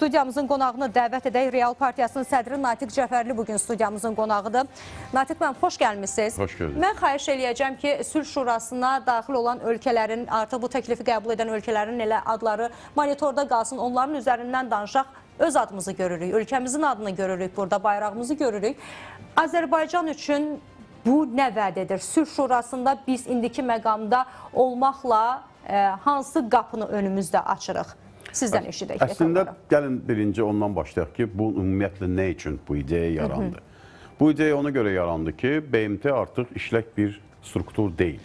Studiyamızın qonağını dəvət edək. Real Partiyasının sədri Natiq Cəfərli bugün studiyamızın qonağıdır. Natiq müəllim, xoş gəlmisiniz. Xoş gördük. Mən xahiş eləyəcəm ki, Sülh Şurasına daxil olan ölkələrin, artıq bu təklifi qəbul edən ölkələrin elə adları monitorda qalsın, onların üzərindən danışaq. Öz adımızı görürük, ölkəmizin adını görürük burada, bayrağımızı görürük. Azərbaycan üçün bu nə vəd edir? Sülh Şurasında biz indiki məqamda olmaqla hansı qapını önümüzdə açırıq? Sizdən eşidək. Əslində, gəlin birinci ondan başlayaq ki, bu ümumiyyətlə nə üçün bu ideya yarandı? Bu ideya ona görə yarandı ki, BMT artıq işlək bir struktur deyil.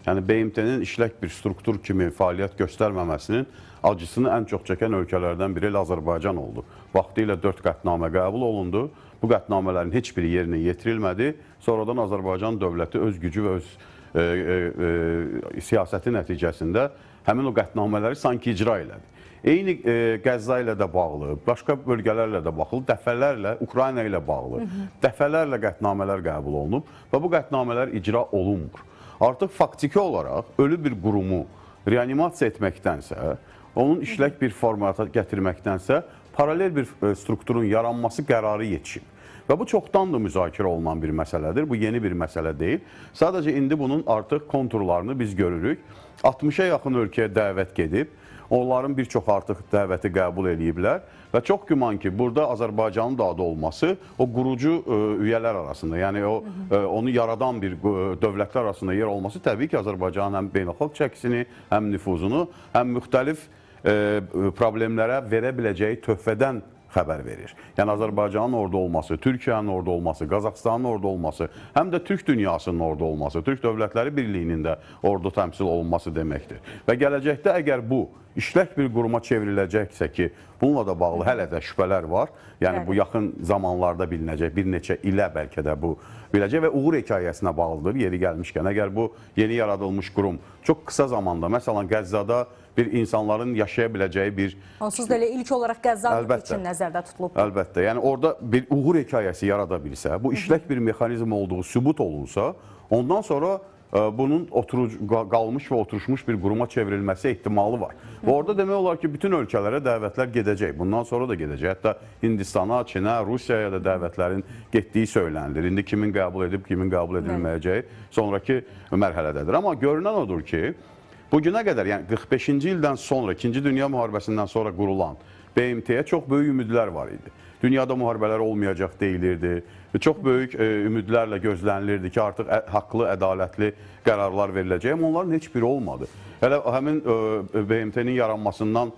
Yəni, BMT-nin işlək bir struktur kimi fəaliyyət göstərməməsinin acısını ən çox çəkən ölkələrdən biri elə Azərbaycan oldu. Vaxtilə 4 qətnamə qəbul olundu. Bu qətnamələrin heç biri yerinə yetirilmədi. Sonradan Azərbaycan dövləti öz gücü və öz siyasəti nəticəsində həmin o qətnamələri sanki icra elədi. Eyni Qəzza ilə də bağlı, başqa bölgələrlə də bağlı, dəfələrlə Ukrayna ilə bağlı, dəfələrlə qətnamələr qəbul olunub və bu qətnamələr icra olunmur. Artıq faktiki olaraq ölü bir qurumu reanimasiya etməkdənsə, onun işlək bir formata gətirməkdənsə, paralel bir strukturun yaranması qərarı yetişib. Və bu çoxdan da müzakirə olunan bir məsələdir. Bu yeni bir məsələ deyil. Sadəcə indi bunun artıq konturlarını biz görürük. 60-a yaxın ölkəyə dəvət gedib. Onların bir çox artıq dəvəti qəbul eləyiblər və çox güman ki, burada Azərbaycanın da adı olması o qurucu üyələr arasında, yəni o onu yaradan bir dövlətlər arasında yer olması təbii ki, Azərbaycanın həm beynəlxalq çəkisini, həm nüfuzunu, həm müxtəlif problemlərə verə biləcəyi töhfədən xəbər verir. Yəni Azərbaycanın orada olması, Türkiyənin orada olması, Qazaxıstanın orada olması, həm də Türk dünyasının orada olması, Türk Dövlətləri Birliyinin də orada təmsil olunması deməkdir. Və gələcəkdə əgər bu işlək bir quruma çevriləcəksə ki, bununla da bağlı hələ də şübhələr var. Yəni bu yaxın zamanlarda bilinəcək, bir neçə ilə bəlkə də bu biləcək və uğur hekayəsinə bağlıdır yeri gəlmişkən. Əgər bu yeni yaradılmış qurum çox qısa zamanda, məsələn Qəzzada bir insanların yaşaya biləcəyi bir... Onsuz da elə ilk olaraq Qəzza üçün nəzərdə tutulub. Əlbəttə, yəni orada bir uğur hekayəsi yarada bilsə, bu işlək bir mexanizm olduğu sübut olunsa, ondan sonra bunun qalmış və oturuşmuş bir quruma çevrilməsi ehtimalı var. Və orada demək olar ki, bütün ölkələrə dəvətlər gedəcək. Bundan sonra da gedəcək. Hətta Hindistana, Çinə, Rusiyaya da dəvətlərin getdiyi söylənilir. İndi kimin qəbul edib, kimin qəbul edilməyəcəyi sonraki mərhələdədir. Amma görünən odur ki, bugünə qədər, yəni 45-ci ildən sonra, 2-ci Dünya müharibəsindən sonra qurulan BMT-yə çox böyük ümidlər var idi. Dünyada müharibələr olmayacaq deyilirdi. Çox böyük ümidlərlə gözlənilirdi ki, artıq haqlı, ədalətli qərarlar veriləcək. Amma onların heç biri olmadı. Hələ həmin BMT-nin yaranmasından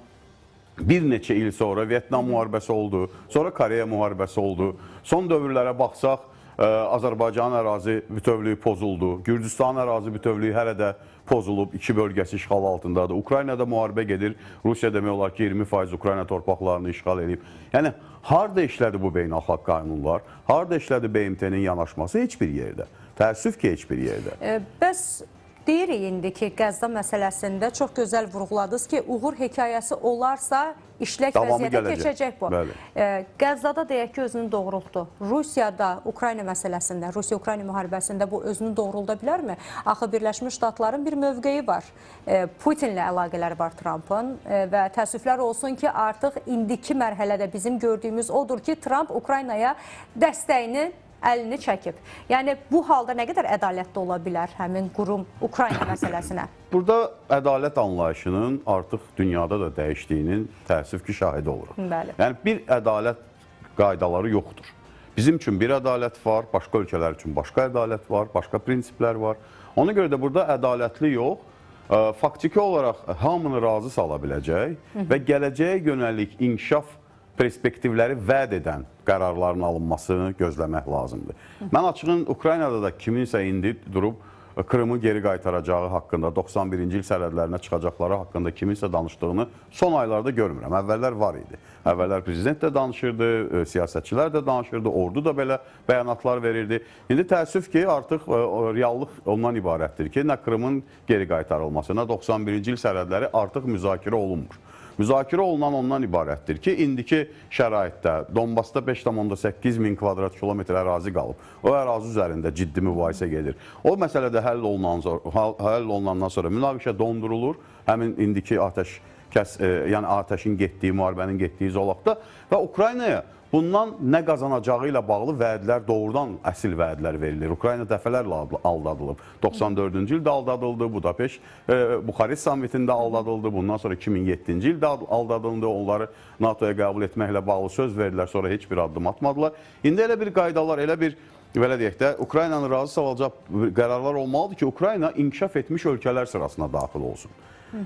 bir neçə il sonra Vyetnam müharibəsi oldu, sonra Koreya müharibəsi oldu. Son dövrlərə baxsaq, Azərbaycanın ərazi bütövlüyü pozuldu. Gürcüstanın ərazi bütövlüyü hələ də pozulub, iki bölgəsi işğal altındadır. Ukraynada müharibə gedir. Rusiya demək olar ki, 20% Ukrayna torpaqlarını işğal edib. Yəni, harada işlədi bu beynəlxalq qanunlar? Harada işlədi BMT-nin yanaşması? Heç bir yerdə. Təəssüf ki, heç bir yerdə. Bəs deyirik indi ki, Qəzza məsələsində çox gözəl vurğuladınız ki, uğur hekayəsi olarsa işlək vəziyyətə keçəcək bu. Qəzzada deyək ki, özünü doğrultdu. Rusiyada Ukrayna məsələsində, Rusiya-Ukrayna müharibəsində bu özünü doğrulda bilərmi? Axı Birləşmiş Ştatların bir mövqeyi var. Putinlə əlaqələri var Trumpın və təəssüflər olsun ki, artıq indiki mərhələdə bizim gördüyümüz odur ki, Trump Ukraynaya dəstəyini əlini çəkib. Yəni, bu halda nə qədər ədalətli ola bilər həmin qurum Ukrayna məsələsinə? Burada ədalət anlayışının artıq dünyada da dəyişdiyinin təəssüf ki, şahidi oluruq. Bəli. Yəni, bir ədalət qaydaları yoxdur. Bizim üçün bir ədalət var, başqa ölkələr üçün başqa ədalət var, başqa prinsiplər var. Ona görə də burada ədalətli yox, faktiki olaraq hamını razı sala biləcək və gələcəyə yönəlik inkişaf perspektivləri vəd edən qərarların alınmasını gözləmək lazımdır. Mən açığın Ukraynada da kiminsə indi durub Krımı geri qaytaracağı haqqında, 91-ci il sərhədlərinə çıxacaqları haqqında kiminsə danışdığını son aylarda görmürəm. Əvvəllər var idi. Əvvəllər prezident də danışırdı, siyasətçilər də danışırdı, ordu da belə bəyanatlar verirdi. İndi təəssüf ki, artıq reallıq ondan ibarətdir ki, nə Krımın geri qaytarılması, nə 91-ci il sərhədləri artıq müzakirə olunmur. Müzakirə olunan ondan ibarətdir ki, indiki şəraitdə Donbasda 5,8 min kvadrat kilometr ərazi qalıb. O ərazi üzərində ciddi mübahisə gedir. O məsələdə həll olunandan sonra münaqişə dondurulur. Həmin indiki atəş yəni atəşin getdiyi, müharibənin getdiyi zolaqda və Ukraynaya bundan nə qazanacağı ilə bağlı vədlər, doğrudan əsil vədlər verilir. Ukrayna dəfələrlə aldadılıb. 94-cü ildə aldadıldı, Budapeşt, Buxarest sammitində aldadıldı, bundan sonra 2007-ci ildə aldadıldı, onları NATO-ya qəbul etməklə bağlı söz verdilər, sonra heç bir addım atmadılar. İndi elə bir qaydalar, elə bir, belə deyək də, Ukraynanı razı salacaq qərarlar olmalıdır ki, Ukrayna inkişaf etmiş ölkələr sırasına daxil olsun.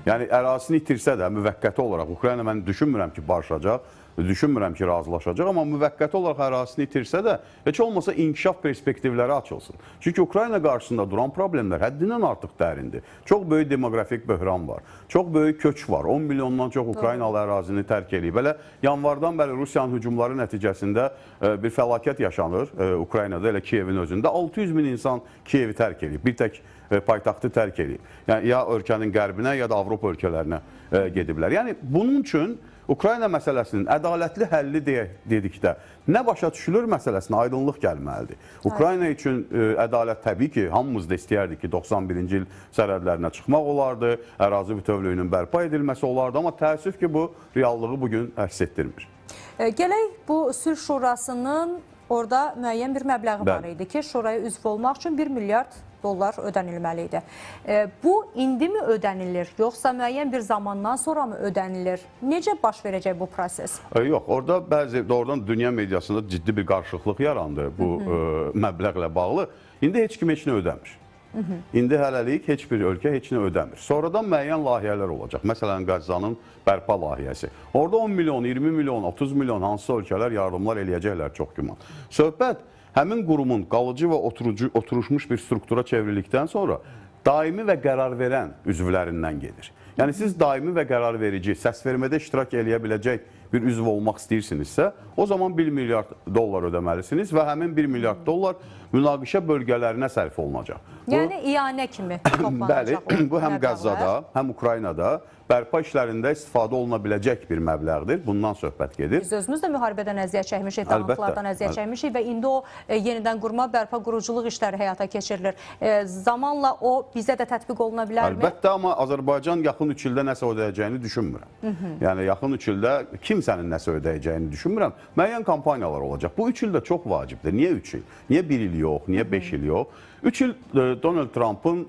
Yəni, ərazisini itirsə də müvəqqəti olaraq, Ukrayna mən düşünmürəm ki, barışacaq, düşünmürəm ki, razılaşacaq, amma müvəqqəti olaraq ərazisini itirsə də, heç olmasa inkişaf perspektivləri açılsın. Çünki Ukrayna qarşısında duran problemlər həddindən artıq dərindir. Çox böyük demoqrafik böhran var, çox böyük köç var, 10 milyondan çox Ukraynalı ərazini tərk eləyib. Belə yanvardan bəri Rusiyanın hücumları nəticəsində bir fəlakət yaşanır Ukraynada, elə Kiyevin özündə. 600 min insan Kiyevi tərk eləyib, bir tək paytaxtı tərk eləyib. Yəni, ya ölkənin qərbinə, ya da Avropa ölkələrinə gediblər. Yəni, bunun üçün Ukrayna məsələsinin ədalətli həlli dedikdə nə başa düşülür məsələsinə aydınlıq gəlməlidir. Ukrayna üçün ədalət təbii ki, hamımız da istəyərdik ki, 91-ci il sərhədlərinə çıxmaq olardı, ərazi bütövlüyünün bərpa edilməsi olardı, amma təəssüf ki, bu reallığı bugün əks etdirmir. Gələk bu Sülh Şurasının orada müəyyən bir məbləği var idi ki, şuraya üzv olmaq üçün 1 milyard dollar ödənilməli idi. Bu indi mi ödənilir, yoxsa müəyyən bir zamandan sonra mı ödənilir? Necə baş verəcək bu proses? Yox, orada bəzi doğrudan dünya mediasında ciddi bir qarışıqlıq yarandı bu məbləğlə bağlı. İndi heç kim heç nə ödəmir. İndi hələlik heç bir ölkə heç nə ödəmir. Sonradan müəyyən layihələr olacaq. Məsələn, Qəzzanın bərpa layihəsi. Orada 10 milyon, 20 milyon, 30 milyon hansısa ölkələr yardımlar eləyəcəklər çox güman. Söhbət həmin qurumun qalıcı və oturuşmuş bir struktura çevrildikdən sonra daimi və qərar verən üzvlərindən gedir. Yəni siz daimi və qərar verici, səs vermədə iştirak eləyə biləcək bir üzv olmaq istəyirsinizsə, o zaman 1 milyard dollar ödəməlisiniz və həmin 1 milyard dollar münaqişə bölgələrinə sərf olunacaq. Yəni iyanə kimi toplanacaq. Bəli, bu həm Qəzzada, həm Ukraynada bərpa işlərində istifadə oluna biləcək bir məbləğdir. Bundan söhbət gedir. Biz özümüz də müharibədən əziyyət çəkmişik, dağıntılardan əziyyət çəkmişik və indi o yenidən qurma, bərpa quruculuq işləri həyata keçirilir. Zamanla o bizə də tətbiq oluna bilərmi? Əlbəttə, amma Azərbaycan yaxın 3 ildə nəsə ödəyəcəyini düşünmürəm. Yəni yaxın 3 ildə kimsənin nəsə ödəyəcəyini düşünmürəm. Müəyyən kampaniyalar olacaq. Bu 3 il də çox vacibdir. Niyə 3 il? Niyə 1 il yox? Niyə 5 il yox? 3 il Donald Trumpın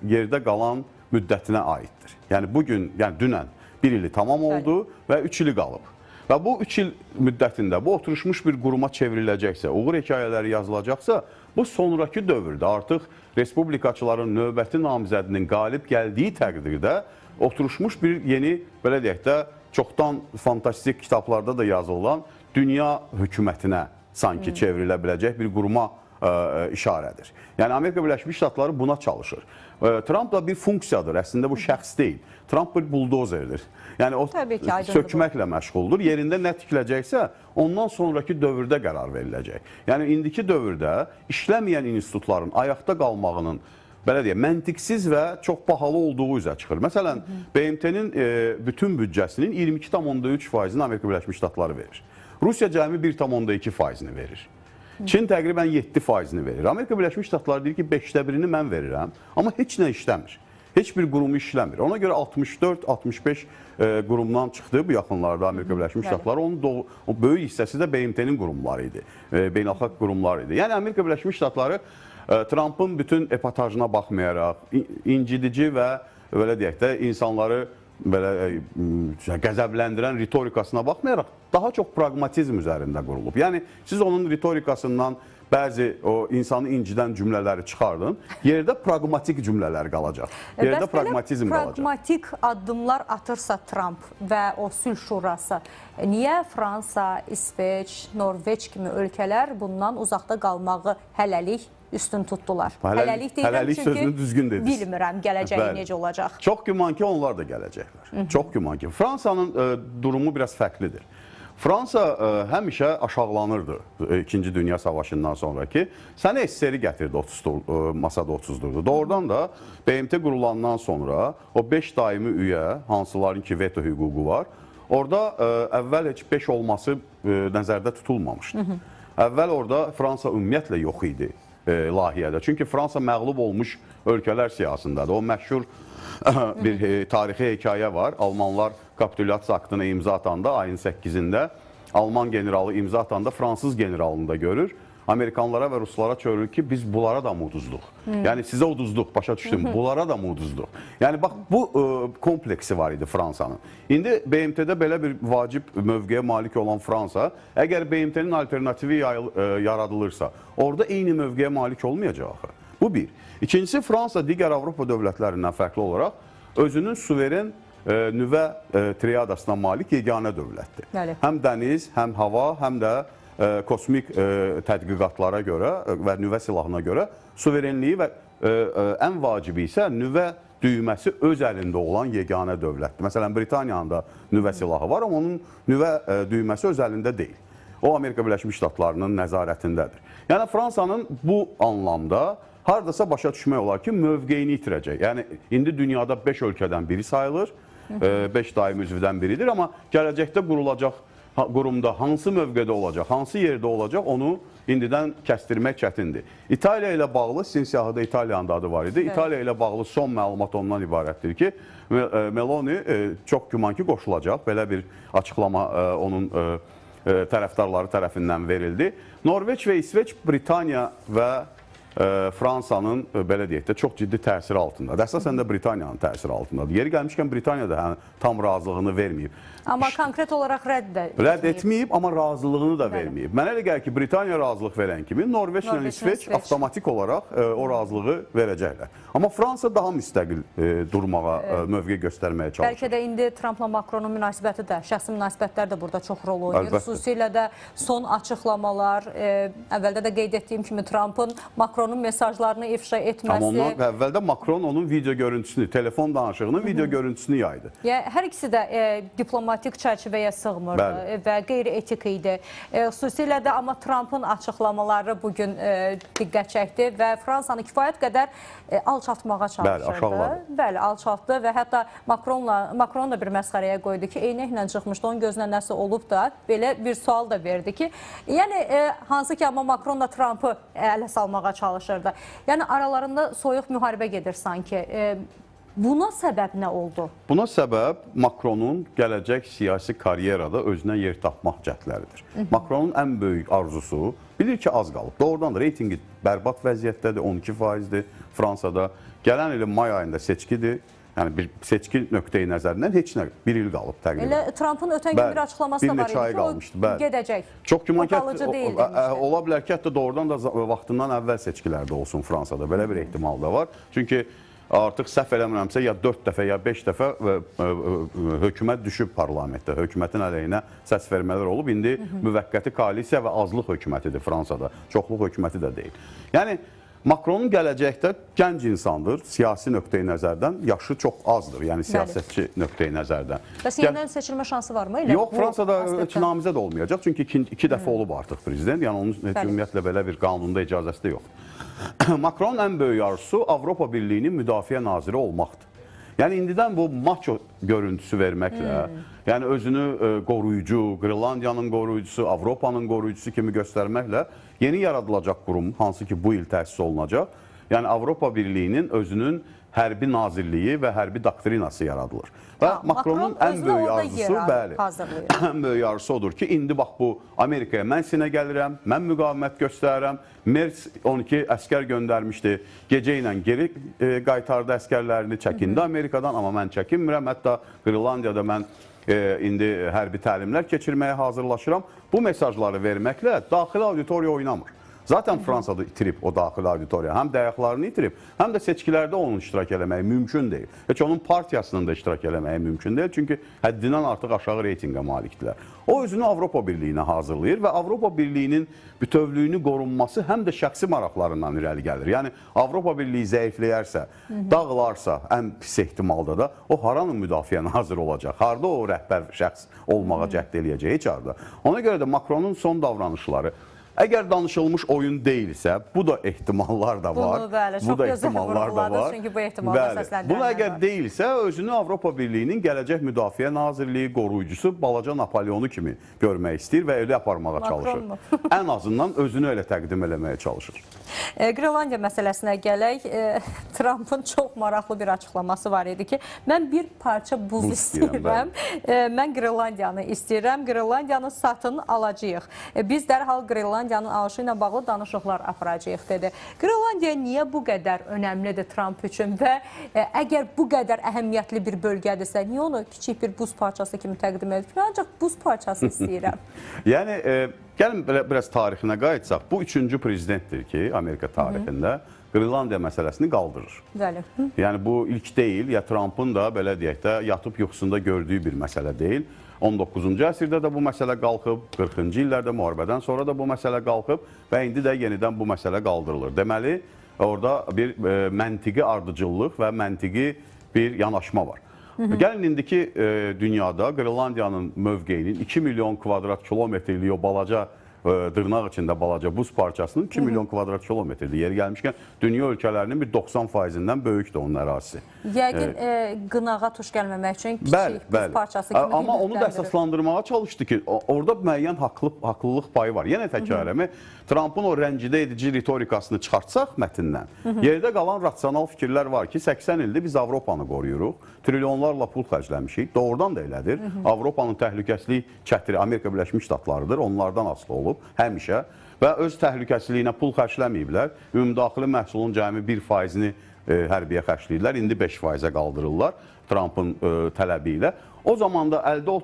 yerdə qalan müddətinə aiddir. Yəni bugün, yəni dünən 1 ili tamam oldu və 3 ili qalıb. Və bu 3 il müddətində bu oturuşmuş bir quruma çevriləcəksə, uğur hekayələri yazılacaqsa, bu sonraki dövrdə artıq respublikaçıların növbəti namizədinin qalib gəldiyi təqdirdə oturuşmuş bir yeni, belə deyək də, çoxdan fantastik kitablarda da yazılan dünya hökumətinə sanki çevrilə biləcək bir quruma işarədir. Yəni Amerika Birləşmiş Ştatları buna çalışır. Trump da bir funksiyadır, əslində bu şəxs deyil. Trump bir buldozerdir. Yəni o sökməklə məşğuldur. Yerində nə tikiləcəksə, ondan sonraki dövrdə qərar veriləcək. Yəni indiki dövrdə işləməyən institutların ayaqda qalmağının belə deyək, məntiqsiz və çox bahalı olduğu üzə çıxır. Məsələn, BMT-nin bütün büdcəsinin 22,3%-ni Amerika Birləşmiş Ştatları verir. Rusiya cəmi 1,2%-ni verir. Çin təqribən 7%-ni verir. Amerika Birləşmiş Ştatları deyir ki, 5də birini mən verirəm, amma heç nə işləmir. Heç bir qurumu işləmir. Ona görə 64-65 qurumdan çıxdı bu yaxınlarda Amerika Birləşmiş Ştatları. Onun o böyük hissəsi də BMT-nin qurumları idi, beynəlxalq qurumlar idi. Yəni Amerika Birləşmiş Ştatları Trumpın bütün epatajına baxmayaraq, incidici və belə deyək də insanları belə qəzəbləndirən ritorikasına baxmayaraq daha çox praqmatizm üzərində qurulub. Yəni siz onun ritorikasından bəzi o insanı incidən cümlələri çıxardın, yerdə praqmatik cümlələr qalacaq. Yerdə praqmatizm qalacaq. Praqmatik addımlar atırsa Trump və o Sülh Şurası, niyə Fransa, İsveç, Norveç kimi ölkələr bundan uzaqda qalmağı hələlik üstün tutdular? Hələlik deyirəm, çünki sözünü düzgün dediniz. Bilmirəm gələcəyi necə olacaq. Çox güman ki, onlar da gələcəklər. Çox güman ki. Fransanın durumu biraz fərqlidir. Fransa həmişə aşağılanırdı İkinci Dünya Savaşından sonraki. Sənə SSR gətirdi, masada otuzdurdu. Doğrudan da BMT qurulandan sonra o 5 daimi üyə, hansıların ki veto hüququ var, orada əvvəl heç 5 olması nəzərdə tutulmamışdı. Əvvəl orada Fransa ümumiyyətlə yox idi layihədə. Çünki Fransa məğlub olmuş ölkələr siyahısındadır. O məşhur bir tarixi hekayə var. Almanlar kapitulyasiya aktına imza atanda ayın 8-də Alman generalı imza atanda Fransız generalını da görür. Amerikanlara və Ruslara çevrilir ki, biz bunlara da mı uduzduq? Yəni sizə uduzduq, başa düşdüm, bunlara da mı uduzduq? Yəni bax, bu kompleksi var idi Fransanın. İndi BMT-də belə bir vacib mövqeyə malik olan Fransa, əgər BMT-nin alternativi yaradılırsa, orada eyni mövqeyə malik olmayacaq axı. Bu bir. İkincisi, Fransa digər Avropa dövlətlərindən fərqli olaraq özünün suveren nüvə triadasına malik yeganə dövlətdir. Bəli. Həm dəniz, həm hava, həm də kosmik tədqiqatlara görə və nüvə silahına görə suverenliyi və ən vacibi isə nüvə düyməsi öz əlində olan yeganə dövlətdir. Məsələn, Britaniyanın da nüvə silahı var, amma onun nüvə düyməsi öz əlində deyil. O, Amerika Birləşmiş Ştatlarının nəzarətindədir. Yəni, Fransanın bu anlamda haradasa başa düşmək olar ki, mövqeyini itirəcək. Yəni, indi dünyada 5 ölkədən biri sayılır, 5 daimi üzvdən biridir, amma gələcəkdə qurulacaq qurumda hansı mövqedə olacaq, hansı yerdə olacaq, onu indidən kəstirmək çətindir. İtaliya ilə bağlı, sizin siyahıda İtaliyanın da adı var idi. Evet. İtaliya ilə bağlı son məlumat ondan ibarətdir ki, Meloni çox güman ki qoşulacaq. Belə bir açıqlama onun tərəfdarları tərəfindən verildi. Norveç və İsveç, Britaniya və Fransanın, belə deyək də, çox ciddi təsiri altındadır. Əsasən də Britaniyanın təsiri altındadır. Yeri gəlmişkən Britaniya da tam razılığını verməyib. Amma konkret olaraq rədd də etməyib. Rədd etməyib, amma razılığını da verməyib. Mənə elə gəlir ki, Britaniya razılıq verən kimi Norveçlə İsveç avtomatik olaraq o razılığı verəcəklər. Amma Fransa daha müstəqil durmağa, mövqe göstərməyə çalışır. Bəlkə də indi Trampla Macronun münasibəti də, şəxsi münasibətlər də burada çox rol oynayır. Xüsusilə də son açıqlamalar, əvvəldə də qeyd etdiyim kimi Trampın Macronun mesajlarını ifşa etməsi. Amma ondan əvvəldə Macron onun video görüntüsünü, telefon danışığının video görüntüsünü yaydı. Yəni, hər ikisi də diplomatik çərçivəyə sığmırdı və qeyri-etik idi. Xüsusilə də amma Trampın açıqlamaları bugün diqqət çəkdi və Fransanı kifayət qədər alçaltmağa çalışırdı. Bəli, aşağıladı. Bəli, alçaltdı və hətta Macron da bir məsxərəyə qoydu ki, eynəklə çıxmışdı, onun gözünə nəsə olub da, belə bir sual da verdi ki, yəni hansı ki, amma Macron da Trampı ələ salmağa çalışırdı. Yəni, aralarında soyuq müharibə gedir sanki. Buna səbəb nə oldu? Buna səbəb Macronun gələcək siyasi karyerada özünə yer tapmaq cəhdləridir. Macronun ən böyük arzusu, bilir ki, az qalıb. Doğrudan da reytingi bərbad vəziyyətdədir, 12%-dir Fransada. Gələn ilin may ayında seçkidir. Yəni, bir seçki nöqteyi nəzərindən heç nə, bir il qalıb təqribən. Elə Trumpın ötən gün bir açıqlaması da var idi ki, o gedəcək. Çox güman ki, ola bilər ki, hətta doğrudan da vaxtından əvvəl seçkilərdə olsun Fransada. Belə bir ehtimal da var. Çünki artıq səhv eləmirəmsə, ya 4 dəfə, ya 5 dəfə hökumət düşüb parlamentdə. Hökumətin əleyhinə səs vermələr olub. İndi müvəqqəti koalisiya və azlıq hökumətidir Fransada. Çoxluq hökuməti də deyil. Yəni, Macronun gələcəkdə gənc insandır, siyasi nöqteyi nəzərdən, yaşı çox azdır, yəni siyasətçi nöqteyi nəzərdən. Bəs yenidən seçilmə şansı varmı? Yox, Fransada heç namizəd olmayacaq, çünki iki dəfə olub artıq prezident, yəni onun ümumiyyətlə belə bir qanunda icazəsi də yoxdur. Macronun ən böyük arzusu Avropa Birliyinin müdafiə naziri olmaqdır. Yəni indidən bu maço görüntüsü verməklə, yəni özünü qoruyucu, Qrenlandiyanın qoruyucusu, Avropanın qoruyucusu kimi göstərməklə yeni yaradılacaq qurum, hansı ki bu il təsis olunacaq, yəni Avropa Birliyinin özünün hərbi nazirliyi və hərbi doktrinası yaradılır. Və Macronun ən böyük arzusu, bəli, ən böyük arzusu odur ki, indi bax bu Amerikaya mən sinə gəlirəm, mən müqavimət göstərirəm. Merz 12 əskər göndərmişdi, gecə ilə geri qaytardı əskərlərini, çəkindi Amerikadan, amma mən çəkinmirəm, hətta Qrenlandiyada mən indi hərbi təlimlər keçirməyə hazırlaşıram. Bu mesajları verməklə daxili auditoriya oynamır. Zaten Fransada itirib o daxili auditoriya. Həm dayaqlarını itirib, həm də seçkilərdə onun iştirak eləməyi mümkün deyil. Heç onun partiyasının da iştirak eləməyi mümkün deyil. Çünki həddindən artıq aşağı reytinqə malikdirlər. O özünü Avropa Birliyinə hazırlayır və Avropa Birliyinin bütövlüyünü qorunması həm də şəxsi maraqlarından irəli gəlir. Yəni Avropa Birliyi zəifləyərsə, dağılarsa, ən pis ehtimalda da o haranın müdafiə naziri olacaq? Harda o rəhbər şəxs olmağa cəhd eləyəcək? Heç harda. Ona görə də Macronun son davranışları, Əgər danışılmış oyun deyilsə, bu da ehtimallar da var. Bunu, bəli, çox gözəl vurğuladınız, çünki bu ehtimallar səsləndirənlər var. Bunu əgər deyilsə, özünü Avropa Birliyinin gələcək Müdafiə Nazirliyi qoruyucusu balaca Napoleonu kimi görmək istəyir və elə aparmağa çalışır. Ən azından özünü elə təqdim eləməyə çalışır. Qrenlandiya məsələsinə gələk. Trumpın çox maraqlı bir açıqlaması var idi ki, mən bir parça buz istəyirəm, mən Qrenlandiyanı istəyirəm, Qrenlandiyanı satın alacağıq. Biz dərhal Qrenlandiyanın alışı ilə bağlı danışıqlar aparacağıq, dedi. Qrenlandiya niyə bu qədər önəmlidir Trump üçün və əgər bu qədər əhəmiyyətli bir bölgədirsə, niyə onu kiçik bir buz parçası kimi təqdim edir? Mən ancaq buz parçası istəyirəm. Yəni, gəlin biraz tarixinə qayıtsaq, bu üçüncü prezidentdir ki, Amerika tarixində Qrenlandiya məsələsini qaldırır. Bəli. Yəni, bu ilk deyil, ya Trumpın da, belə deyək də, yatıb yuxusunda gördüyü bir məsələ deyil. 19-cu əsrdə də bu məsələ qalxıb, 40-cı illərdə müharibədən sonra da bu məsələ qalxıb və indi də yenidən bu məsələ qaldırılır. Deməli, orada bir məntiqi ardıcıllıq və məntiqi bir yanaşma var. Gəlin indiki dünyada Qrenlandiyanın mövqeyinin 2 milyon kvadrat kilometrlik o balaca, dırnaq içində balaca buz parçasının 2 milyon kvadrat kilometrdir. Yeri gəlmişkən, dünya ölkələrinin bir 90%-dən böyükdür onun ərazisi. Yəqin qınağa tuş gəlməmək üçün kiçik buz parçası kimi qiymətləndirir. Amma onu da əsaslandırmağa çalışdı ki, orada müəyyən haqlılıq payı var. Yenə təkrar edirəm, Trumpın o rəncidə edici ritorikasını çıxartsaq mətndən, yerdə qalan rasional fikirlər var ki, 80 ildir biz Avropanı qoruyuruq, trilyonlarla pul xərcləmişik, doğrudan da elədir. Avropanın təhlükəsizlik çətiri Amerika Birləşmiş Ştatlarıdır, onlardan asılı olub həmişə və öz təhlükəsizliyinə pul xərcləməyiblər. Ümumdaxili məhsulun cəmi 1%-ni hərbiyə xərcləyirlər, indi 5%-ə qaldırırlar Trumpın tələbi ilə. O zaman da əldə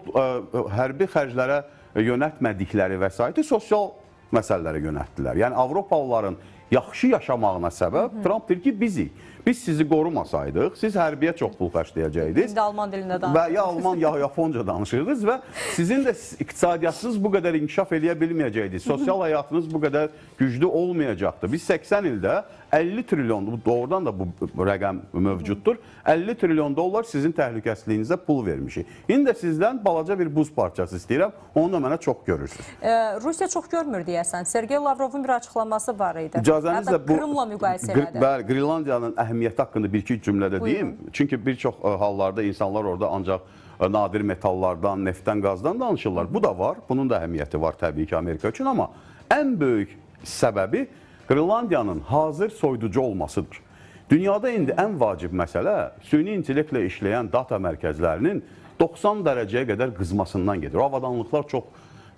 hərbi xərclərə yönəltmədikləri vəsaiti sosial məsələlərə yönəltdilər. Yəni Avropalıların yaxşı yaşamağına səbəb Trump deyir ki, bizik. Biz sizi qorumasaydıq, siz hərbiyə çox pul xərcləyəcəydiniz. İndi alman dilində danışırdınız. Və ya alman, ya yaponca danışırdınız və sizin də iqtisadiyyatınız bu qədər inkişaf eləyə bilməyəcəkdi. Sosial həyatınız bu qədər güclü olmayacaqdı. Biz 80 ildə 50 trilyon, doğrudan da bu rəqəm mövcuddur, 50 trilyon dollar sizin təhlükəsizliyinizə pul vermişik. İndi də sizdən balaca bir buz parçası istəyirəm, onu da mənə çox görürsünüz. Rusiya çox görmür deyəsən. Sergey Lavrovun bir açıqlaması var idi. İcazənizlə bu Krımla müqayisə elədi. Bəli, Qrenlandiyanın əhəmiyyəti haqqında bir-iki cümlədə deyim. Çünki bir çox hallarda insanlar orada ancaq nadir metallardan, neftdən, qazdan danışırlar. Bu da var, bunun da əhəmiyyəti var təbii ki Amerika üçün, amma ən böyük səbəbi Qrenlandiyanın hazır soyuducu olmasıdır. Dünyada indi ən vacib məsələ süni intellektlə işləyən data mərkəzlərinin 90 dərəcəyə qədər qızmasından gedir. O avadanlıqlar çox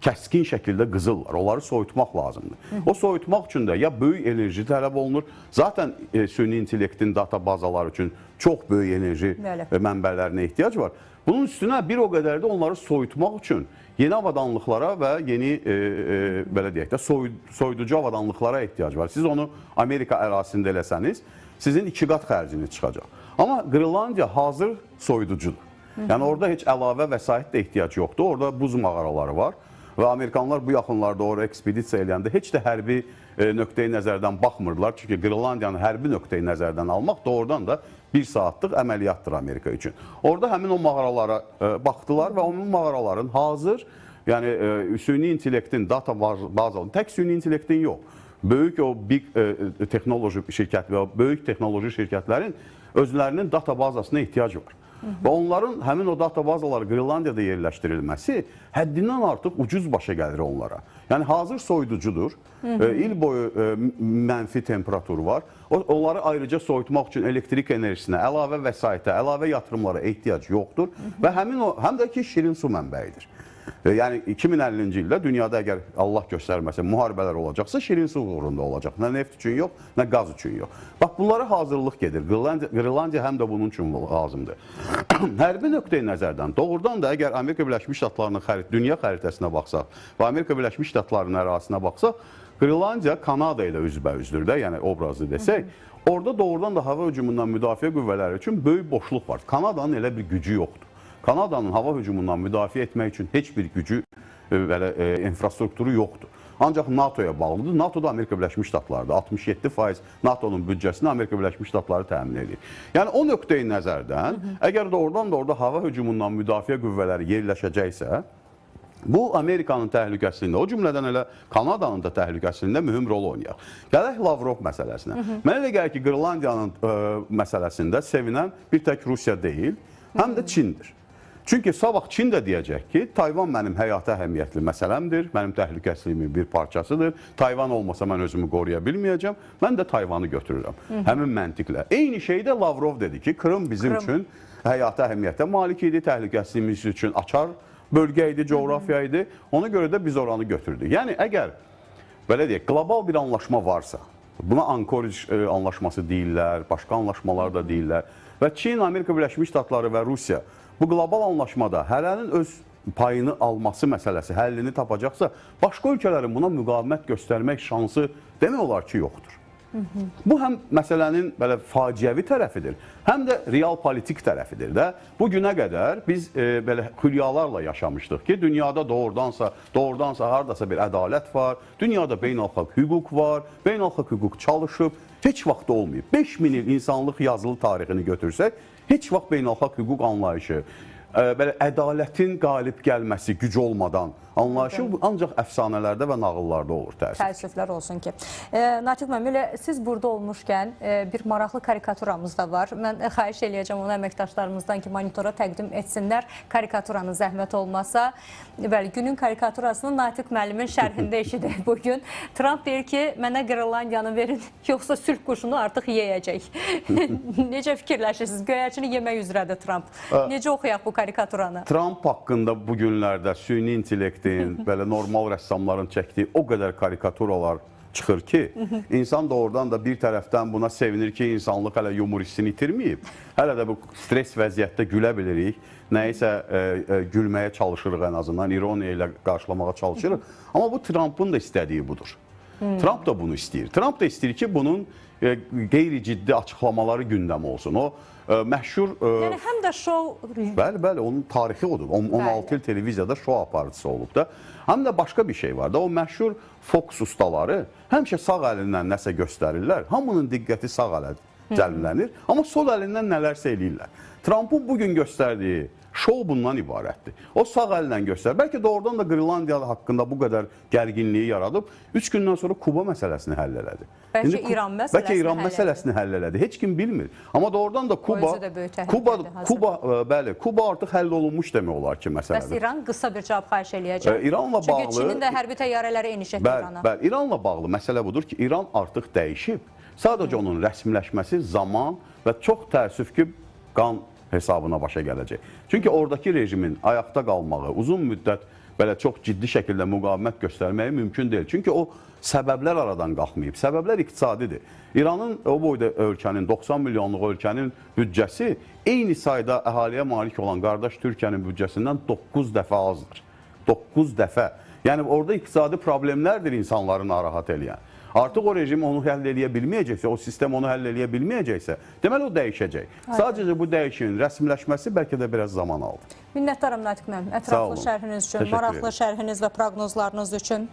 kəskin şəkildə qızırlar. Onları soyutmaq lazımdır. O soyutmaq üçün də ya böyük enerji tələb olunur. Zaten süni intellektin data bazaları üçün çox böyük enerji mənbələrinə ehtiyac var. Bunun üstünə bir o qədər də onları soyutmaq üçün yeni avadanlıqlara və yeni belə deyək də soyuducu avadanlıqlara ehtiyac var. Siz onu Amerika ərazisində eləsəniz, sizin 2 qat xərciniz çıxacaq. Amma Qrenlandiya hazır soyuducudur. Yəni orada heç əlavə vəsait də ehtiyac yoxdur. Orada buz mağaraları var. Və Amerikanlar bu yaxınlarda oraya ekspedisiya eləyəndə heç də hərbi nöqteyi nəzərdən baxmırdılar. Çünki Qrenlandiyanı hərbi nöqteyi nəzərdən almaq doğrudan da bir saatlıq əməliyyatdır Amerika üçün. Orada həmin o mağaralara baxdılar və onun mağaraların hazır, yəni süni intellektin data bazalı, tək süni intellektin yox, böyük o big texnoloji şirkət və böyük texnoloji şirkətlərin özlərinin data bazasına ehtiyacı var. Və onların həmin o data bazaları Qrenlandiyada yerləşdirilməsi həddindən artıq ucuz başa gəlir onlara. Yəni hazır soyuducudur, il boyu mənfi temperatur var. Onları ayrıca soyutmaq üçün elektrik enerjisinə, əlavə vəsaitə, əlavə yatırımlara ehtiyac yoxdur və həmin o, həm də ki şirin su mənbəyidir. Yəni 2050-ci ildə dünyada əgər Allah göstərməsin müharibələr olacaqsa şirin su uğrunda olacaq. Nə neft üçün yox, nə qaz üçün yox. Bax bunlara hazırlıq gedir. Qrenlandiya həm də bunun üçün lazımdır. Hərbi nöqteyi nəzərdən doğrudan da əgər Amerika Birləşmiş Ştatlarının dünya xəritəsinə baxsaq və Amerika Birləşmiş Ştatlarının ərazisinə baxsaq, Qrenlandiya Kanada ilə üzbəüzdür də, yəni obrazlı desək, orada doğrudan da hava hücumundan müdafiə qüvvələri üçün böyük boşluq var. Kanadanın elə bir gücü yoxdur. Kanadanın hava hücumundan müdafiə etmək üçün heç bir gücü, belə, infrastrukturu yoxdur. Ancaq NATO-ya bağlıdır. NATO da Amerika Birləşmiş Ştatlarıdır. 67% NATO-nun büdcəsini Amerika Birləşmiş Ştatları təmin edir. Yəni o nöqteyi nəzərdən, əgər doğrudan da orada hava hücumundan müdafiə qüvvələri yerləşəcəksə, Bu Amerikanın təhlükəsizliyində, o cümlədən elə Kanadanın da təhlükəsizliyində mühüm rol oynayır. Gələk Lavrov məsələsinə. Mənə elə gəlir ki, Qrenlandiyanın məsələsində sevinən bir tək Rusiya deyil, həm də Çindir. Çünki sabah Çin də deyəcək ki, Tayvan mənim həyata əhəmiyyətli məsələmdir, mənim təhlükəsizliyimin bir parçasıdır. Tayvan olmasa mən özümü qoruya bilməyəcəm, mən də Tayvanı götürürəm. Həmin məntiqlə. Eyni şeyi də Lavrov dedi ki, Krım bizim üçün həyata əhəmiyyətə malik idi, təhlükəsizliyimiz üçün açar bölgə idi, coğrafiya idi. Ona görə də biz oranı götürdük. Yəni əgər belə deyək, qlobal bir anlaşma varsa, buna Anchorage anlaşması deyirlər, başqa anlaşmalar da deyirlər və Çin, Amerika Birləşmiş Ştatları və Rusiya bu qlobal anlaşmada hərənin öz payını alması məsələsi həllini tapacaqsa, başqa ölkələrin buna müqavimət göstərmək şansı demək olar ki, yoxdur. Bu həm məsələnin belə faciəvi tərəfidir, həm də real politik tərəfidir də. Bu günə qədər biz belə hülyalarla yaşamışdıq ki, dünyada doğrudansa hardasa bir ədalət var, dünyada beynəlxalq hüquq var, beynəlxalq hüquq çalışıb, heç vaxt olmayıb. 5000 il insanlıq yazılı tarixini götürsək, heç vaxt beynəlxalq hüquq anlayışı, belə ədalətin qalib gəlməsi güc olmadan anlayışı ancaq əfsanələrdə və nağıllarda olur təəssüf. Təəssüflər olsun ki. Natiq müəllim, elə siz burada olmuşkən bir maraqlı karikaturamız da var. Mən xahiş eləyəcəm onu əməkdaşlarımızdan ki, monitora təqdim etsinlər. Karikaturanın zəhmət olmasa. Bəli, günün karikaturasını Natiq müəllimin şərhində eşidək bugün. Tramp deyir ki, mənə Qrenlandiyanı verin, yoxsa sülh quşunu artıq yeyəcək. Necə fikirləşirsiniz? Göyərçini yemək üzrədir Tramp. Necə oxuyaq bu karikaturanı? Tramp haqqında bu günlərdə süni intellektin, belə normal rəssamların çəkdiyi o qədər karikaturalar çıxır ki, insan doğrudan da bir tərəfdən buna sevinir ki, insanlıq hələ yumoristini itirməyib. Hələ də bu stres vəziyyətdə gülə bilirik, nəyisə gülməyə çalışırıq ən azından, ironiya ilə qarşılamağa çalışırıq. Amma bu Trumpın da istədiyi budur. Trump da bunu istəyir. Trump da istəyir ki, bunun qeyri-ciddi açıqlamaları gündəm olsun. O məşhur... Yəni həm də şou... Bəli, bəli, onun tarixi odur. 16 il televiziyada şou aparıcısı olub da. Həm də başqa bir şey var da. O məşhur Fox ustaları həmişə sağ əlindən nəsə göstərirlər. Hamının diqqəti sağ ələ cəlblənir. Amma sol əlindən nələrsə eləyirlər. Trumpın bugün göstərdiyi şou bundan ibarətdir. O sağ əllə göstərir. Bəlkə doğrudan da Qrenlandiya haqqında bu qədər gərginliyi yaradıb, 3 gündən sonra Kuba məsələsini həll elədi. Bəlkə İran məsələsini, bəlkə İran məsələsini həll elədi. Heç kim bilmir. Amma doğrudan da Kuba artıq həll olunmuş demək olar ki, məsələdir. Bəs İran qısa bir cavab xahiş eləyəcək. İranla bağlı... Çünki Çinin də hərbi təyyarələri eniş etdi İrana. Bəli, İranla bağlı məsələ budur ki, İran artıq dəyişib. Sadəcə onun rəsmiləşməsi zaman və çox təəssüf ki, qan hesabına başa gələcək. Çünki oradakı rejimin ayaqda qalmağı, uzun müddət belə çox ciddi şəkildə müqavimət göstərməyi mümkün deyil. Çünki o səbəblər aradan qalxmayıb. Səbəblər iqtisadidir. İranın o boyda ölkənin, 90 milyonluq ölkənin büdcəsi eyni sayda əhaliyə malik olan qardaş Türkiyənin büdcəsindən 9 dəfə azdır. 9 dəfə. Yəni orada iqtisadi problemlərdir insanları narahat eləyən. Artıq o rejim onu həll eləyə bilməyəcəksə, o sistem onu həll eləyə bilməyəcəksə, deməli o dəyişəcək. Sadəcə bu dəyişimin rəsmiləşməsi bəlkə də biraz zaman aldı. Minnətdaram Natiq müəllim, ətraflı şərhiniz üçün, maraqlı şərhiniz və proqnozlarınız üçün.